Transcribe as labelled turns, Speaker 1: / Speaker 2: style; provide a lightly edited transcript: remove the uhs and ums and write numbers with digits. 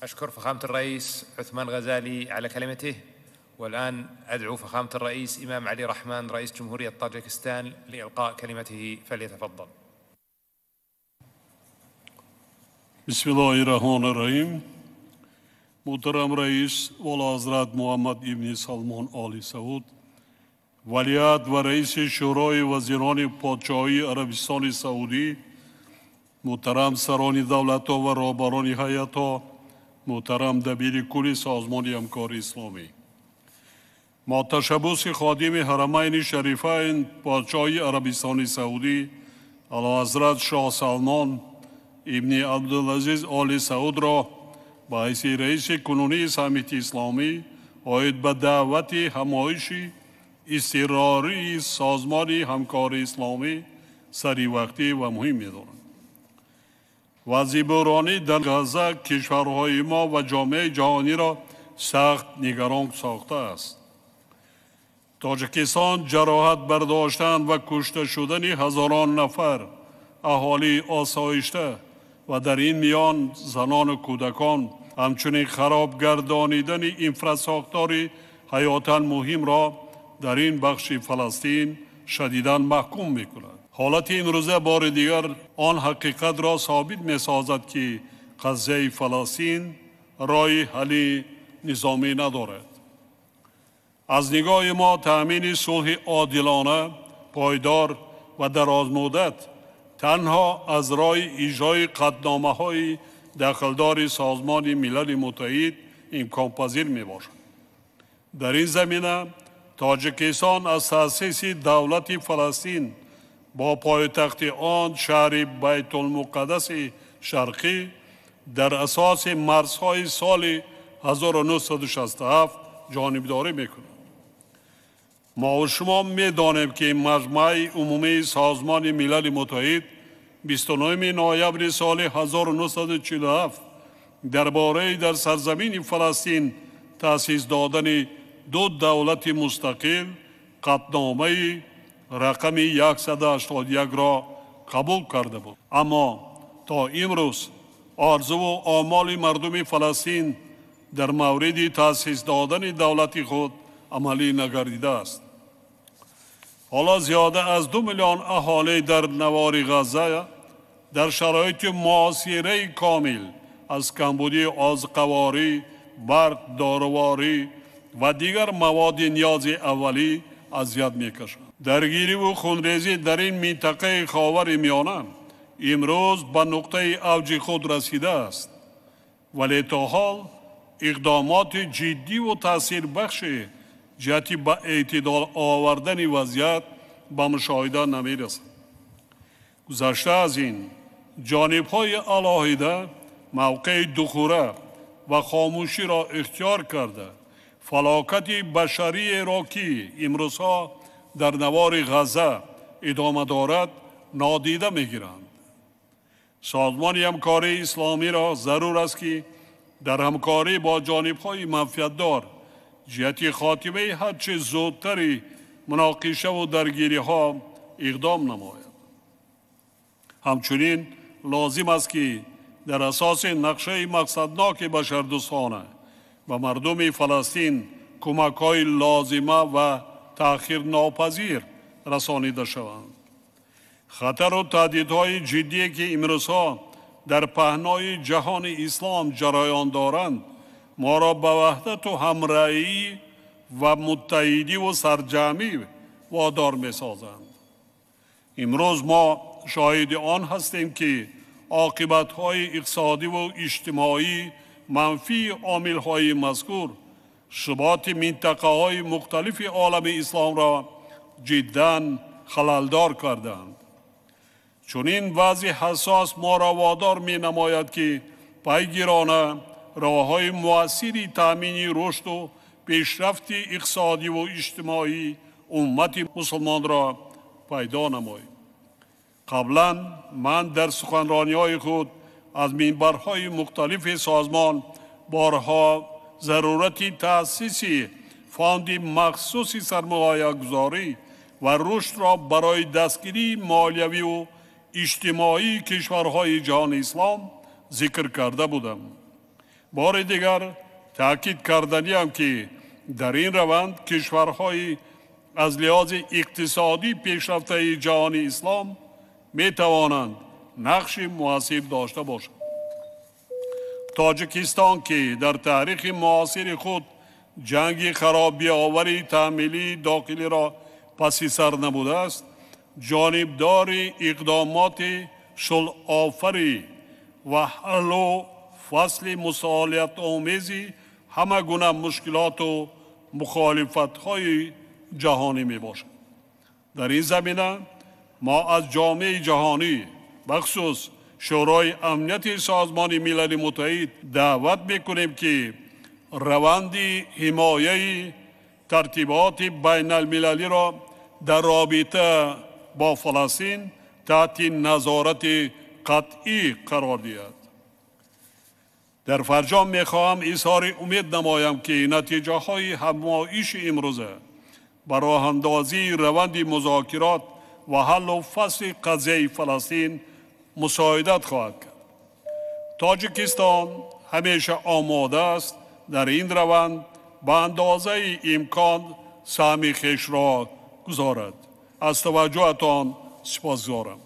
Speaker 1: أشكر فخامة الرئيس عثمان غزالي على كلمته، والآن أدعو فخامة الرئيس إمام علي رحمان رئيس جمهورية طاجكستان لإلقاء كلمته، فليتفضل.
Speaker 2: بسم الله الرحمن الرحیم. محترم رئیس والا حضرت محمد ابن سلمان آل سعود، ولیعهد و رئیس شورای وزیران پادشاهی عربستان سعودی، محترم سران دولت‌ها و رهبران هیئت‌ها، محترم دبیر کل سازمان همکاری اسلامی، ما تشبث خادم حرمین شریفین پادشاهی عربستان سعودی اعلیحضرت شاه سلمان ابن عبدالعزیز آل سعود را به حیث رئیس کنونی سمیت اسلامی عاید به دعوت همایش اضطراری سازمان همکاری اسلامی سری وقتی و مهم می‌دارند. وضع بحرانی در غزه کشورهای ما و جامعه جهانی را سخت نگران ساخته است. تاجیکستان جراحت برداشتن و کشته شدن هزاران نفر اهالی آسایشته و در این میان زنان و کودکان، همچنین خراب گردانیدن اینفراساختار حیاتا مهم را در این بخش فلسطین شدیداً محکوم می‌کند. حالت امروزه بار دیگر آن حقیقت را ثابت می‌سازد که قضیه فلسطین راه حل نظامی ندارد. از نگاه ما تأمین صلح عادلانه، پایدار و درازمدت تنها از راه اجرای قطعنامه‌های دخلدار سازمان ملل متحد امکان پذیر می‌باشد. در این زمینه تاجیکستان از تأسیس دولت فلسطین با پایتخت آن شهر بیت المقدس شرقی در اساس مرزهای سال 1967 جانبداری می‌کند. ما و شما می‌دانیم که مجمع عمومی سازمان ملل متحد 29 نوامبر سال 1947 درباره در سرزمین فلسطین تأسیس دادن دو دولت مستقل قطعنامه رقم 181 را قبول کرده بود. اما تا امروز آرزو و آمال مردم فلسطین در مورد تأسیس دادن دولت خود عملی نگردیده است. حالا زیاده از 2 میلیون اهالی در نوار غزه در شرایط معاصره کامل از کمبودی آذوقه‌واری، برق، داروواری و دیگر مواد نیاز اولی اذیت میکشند. درگیری و خونریزی در این منطقه خاور میانه امروز به نقطه اوج خود رسیده است، ولی تا حال اقدامات جدی و تاثیر بخش جهت به اعتدال آوردن وضعیت به مشاهده نمیرسد. گذشته از این، جانب‌های علاهیده موقع دخوره و خاموشی را اختیار کرده فلاکت بشری را که امروزها در نوار غزه ادامه دارد نادیده میگیرند. سازمان همکاری اسلامی را ضرور است که در همکاری با جانب‌های منفعت‌دار جهت خاتمه هرچه زودتری مناقشه و درگیری‌ها اقدام نماید. همچنین لازم است که در اساس نقشه مقصدناک بشردوستانه و مردم فلسطین کمک‌های لازمه و تأخیر ناپذیر رسانیده شوند. خطر و تهدیدهای جدی که امروزها در پهنای جهان اسلام جریان دارند ما را به وحدت و همراهی و متحدی و سرجمعی وادار می‌سازند. امروز ما شاهد آن هستیم که عاقبت‌های اقتصادی و اجتماعی منفی عامل‌های مذکور ثبات منطقه‌های مختلف عالم اسلام را جداً خللدار کردند. چنین وضع حساس ما را وادار می‌نماید که پیگیرانه راه‌های مؤثری تأمین رشد و پیشرفت اقتصادی و اجتماعی امت مسلمان را پیدا نماییم. قبلا من در سخنرانی‌های خود از منبرهای مختلف سازمان بارها ضرورت تأسیس فاند مخصوص سرمایه‌گذاری و رشد را برای دستگیری مالیوی و اجتماعی کشورهای جهان اسلام ذکر کرده بودم. Бори дигар таъкид карданиам, ки дар ин раванд кишварҳои аз лиҳози иқтисодӣ пешрафтаи ҷаҳони ислом метавонанд нақши муассир дошта бошанд. Тоҷикистон, ки дар таърихи муосири худ ҷанги харобиовари таъмилии дохилиро паси сар набудааст, ҷонибдори иқдомоти сулҳофарӣ ва ҳаллу фасли мусолиҳатомези ҳама гуна мушкилоту мухолифатҳои ҷаҳонӣ мебошад. Дар ин замина мо аз ҷомеаи ҷаҳонӣ, бахусус Шӯрои Амнияти Созмони Милали Муттаҳид даъват мекунем, ки раванди ҳимояи тартиботи байналмилалиро дар робита бо Фаластин таҳти назорати қатъӣ қарор диҳад. Дар фарҷом мехоҳам изҳори умед намоям, ки натиҷаҳои ҳамоиши имрӯза ба роҳандозии раванди музокирот ва ҳаллу фасли қазияи Фаластин мусоидат хоҳад кард. Тоҷикистон ҳамеша омода аст дар ин раванд ба андозаи имкон саҳми хешро гузорад. Аз таваҷҷӯҳатон сипосгузорам.